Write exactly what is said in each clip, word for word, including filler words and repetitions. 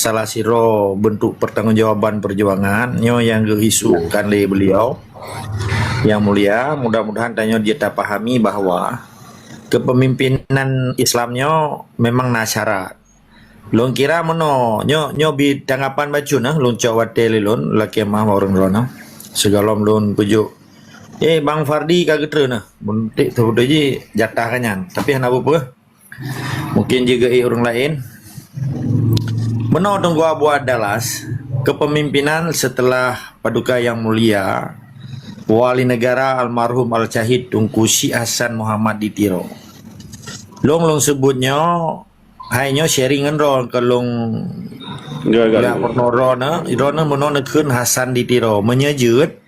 salah sidroe bentuk pertanggungjawaban perjuangan nyoe nyang geuisukan lé beliau. Yang Mulia, mudah-mudahan tanyoe jeuet tapahami bahwa kepemimpinan Islam nyoe memang na syarat. Lôn kira meunoe, nyoe, nyoe bi tanggapan bacut nah, lôn cok watée lé lôn, lakée meuah ureuëng droeneuh. Sigohlom lôn peujok, "Eh, Bang Fardi ka geutrön nah." Buntik teubeutôi jih jatah ka nyan, tapi hana peue-peue. Mungkin jih geuék ureuëng laén. Meunoe Teungku Abu Andalas, kepemimpinan setelah Paduka Yang Mulia Wali Negara Almarhum Al-Syahid Teungku Syik Hasan Muhammad di Tiro. Lôn, lôn seubut nyoe, hai nyoe sharing ngon droe keu lôn. Enggak, enggak, enggak. Peurunoe droeneuh, droeneuh meunoe neukheun Hasan di Tiro. Meunyoe jeuet,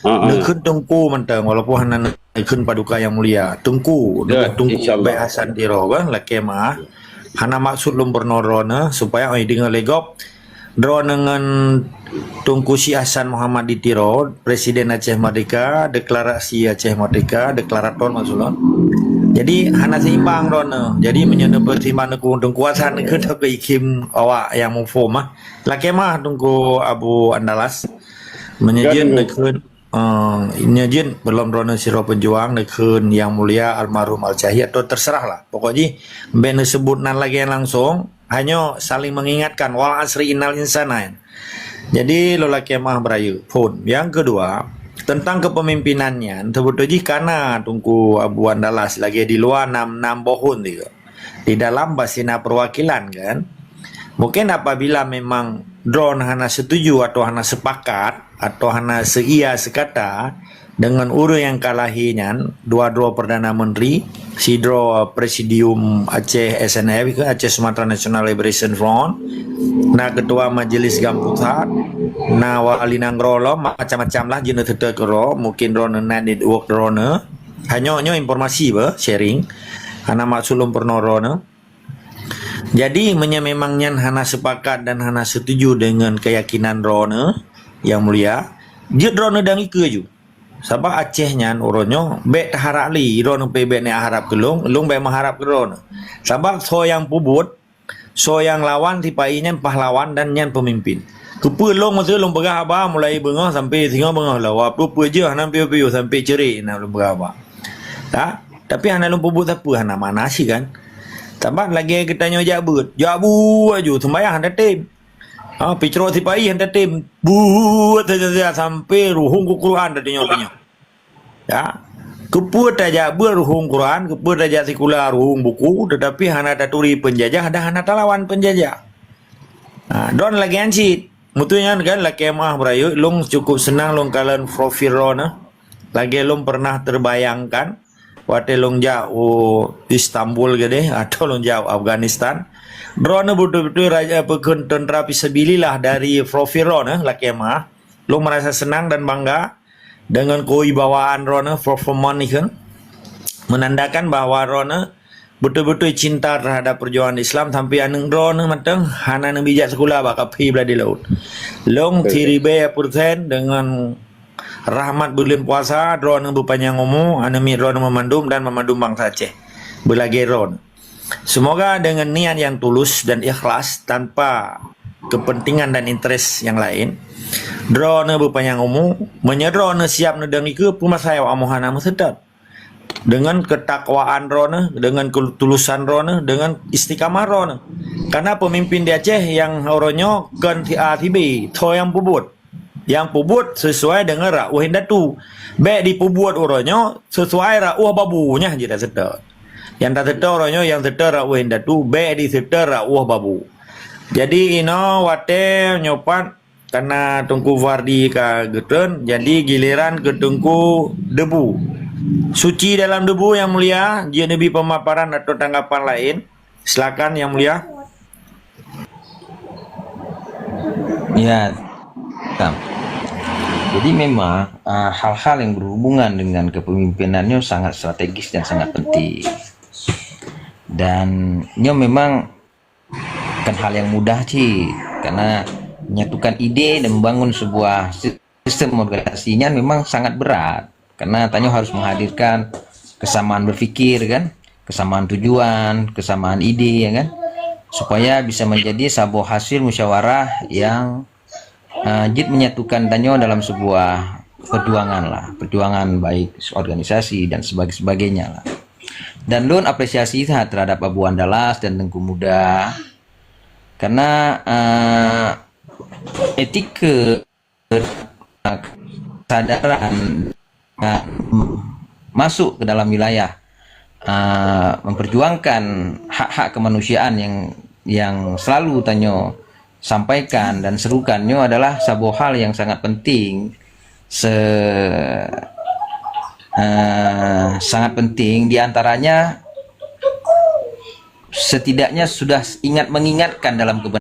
ah, ah, neukheun Teungku mantong, walaupun hana neukheun Paduka Yang Mulia. Teungku, ya, Teungku, insya Allah. Bèk Hasan Tiro, kan, lakée meuah. Hana maksud lôn peurunoe droeneuh, supaya oi deungoe lé gob. Droeneuh ngon Teungku Syik Hasan Muhammad di Tiro, Presiden Aceh Merdeka, deklarasi Aceh Merdeka, deklarator maksud lôn. Jadi, hana seimbang droeneuh. Jadi, meunyoe neupeusimbang Teungku, Teungku Hasan keu takeu ikim awak nyang muphom, ah. Lakée meuah Teungku Abu Andalas. Meunyoe jeuet neukheun, eh, nyoe jeuet belom droeneuh sidroe peujuang neukheun Yang Mulia Almarhum Al-Syahid atau terserah lah. Pokok jih, bèk neuseubut nan lagée langsung, hanyoe saling mengingatkan, "Wal asri innal insana." Jadi, lôn lakée meuah beurayeuk phon. Yang kedua, tentang kepemimpinan nyan, teubeutôi jih kana Teungku Abu Andalas lagée di luwa nam, nam boh thon tiga. Di dalam pasti na perwakilan, kan? Mungkin apabila memang droeneuh hana setuju atau hana sepakat atau hana seuia sekata dengan ureuëng nyang ka lahé nyan, dua droe Perdana Menteri, sidroe Presidium Aceh S N F, ke Aceh Sumatra National Liberation Front, na Ketua Majelis GAM Pusat, na Wali Nanggroe lom, macam-macam lah jeuneuh teuteuk keudroe, mungkin droeneuh na network droeneuh. Hanyoe nyoe informasi bah, sharing. Hana maksud lôn peurunoe droeneuh. Jadi, meunyoe memang nyan hana sepakat dan hana setuju dengan keyakinan droeneuh, Yang Mulia, jeuet droeneuh dang ikeue ju. Sabab Aceh nyan uroe nyoe bèk taharap lé, droeneuh pih bèk neuharap keu lôn, lôn bèk meuharap keu droeneuh. Sabab soe nyang peubuet, soe nyang lawan sipa-i nyan pahlawan dan nyan peumimpin. Keupeue lôn meuseu lôn peugah haba mulai beungoh sampai singoh beungoh lawah, peue-peue jeuh hana piôh-piôh sampai ceurék na lôn peugah haba. Ta? Tapi hana lôn peubuet sapeue, hana makna cit kan. Sabab lagée geutanyoe jak beuet, jak beuet ju, seumbahyang hana tem. Ha, picroe sipa-i hana tem, beuet saja-saja sampai ruhueng keu Quran tadeungoe-deungoe. Ya. Keupeue tajak beuet ruhueng Quran, keupeue tajak sikula ruhueng buku, tetapi hana taturi peunjajah dan hana talawan peunjajah. Ha, droeneuh lagée nyan cit. Meutu nyan kan lakée meuah beurayeuk, lôn cukup seunang lôn kalon profil droeneuh. Lagée lôn pernah terbayangkan, watée lôn jak u Istanbul keudeh atau lôn jak u Afghanistan. Droeneuh beutôi-beutôi raja peukheun tentara fisabilillah dari profil droeneuh lakée meuah. Lôn merasa senang dan bangga dengan kewibawaan droeneuh, performa nyan menandakan bahwa droeneuh beutôi-beutôi cinta terhadap perjuangan Islam sampai aneuëk droeneuh mantong hana neubijak sikula bak kaphé blah di laôt. Lôn siribèe persen dengan rahmat buleuen puasa, droeneuh beupanyang umu, aneuëk miet droeneuh meumandum dan meumandum bansa Aceh beulagée droeneuh. Semoga dengan niat yang tulus dan ikhlas tanpa kepentingan dan interes yang lain, droeneuh beupanyang umu, meunyoe droeneuh siap neudong ikeue, peue masa awak hana meuseutôt. Dengan ketakwaan droeneuh, dengan ketulusan droeneuh, dengan istiqamah droeneuh. Karena pemimpin di Aceh nyang uroe nyoe kon si A si B, soe nyang peubuet. Nyang peubuet sesuai dengan ra'uh indatu. Bèk dipeubuet uroe nyoe sesuai ra'uh babu, nyan jeuet taseutôt. Nyang taseutôt uroe nyoe nyang seutôt ra'uh indatu, bèk diseutôt ra'uh babu. Jadi inoe watée nyoe pat kana Teungku Fardi ka geutrön, jadi giliran keu Teungku Debu. Suci dalam debu, Yang Mulia, jeuet neubi pemaparan atau tanggapan laén. Silakan, Yang Mulia. Ya, tam. Jadi memang, ah, hal-hal yang berhubungan dengan kepemimpinan nyoe sangat strategis dan sangat penting. Dan nyoe memang bukan hal yang mudah cit, karena menyatukan ide dan membangun sebuah sistem organisasi nyan memang sangat berat. Karena tanyoe harus menghadirkan kesamaan berpikir kan, kesamaan tujuan, kesamaan ide ya kan. supaya bisa menjadi saboh hasil musyawarah yang uh, jeuet menyatukan tanyoe dalam sebuah perjuangan lah, perjuangan baik organisasi dan sebagainya lah. Dan lôn apresiasi that terhadap Abu Andalas dan Teungku Muda karena uh, etika, kesadaran uh, masuk ke dalam wilayah uh, memperjuangkan hak-hak kemanusiaan yang yang selalu tanyoe sampaikan dan serukan nyoe adalah saboh hal yang sangat penting se uh, sangat penting di antaranya setidaknya sudah ingat mengingatkan dalam kebenaran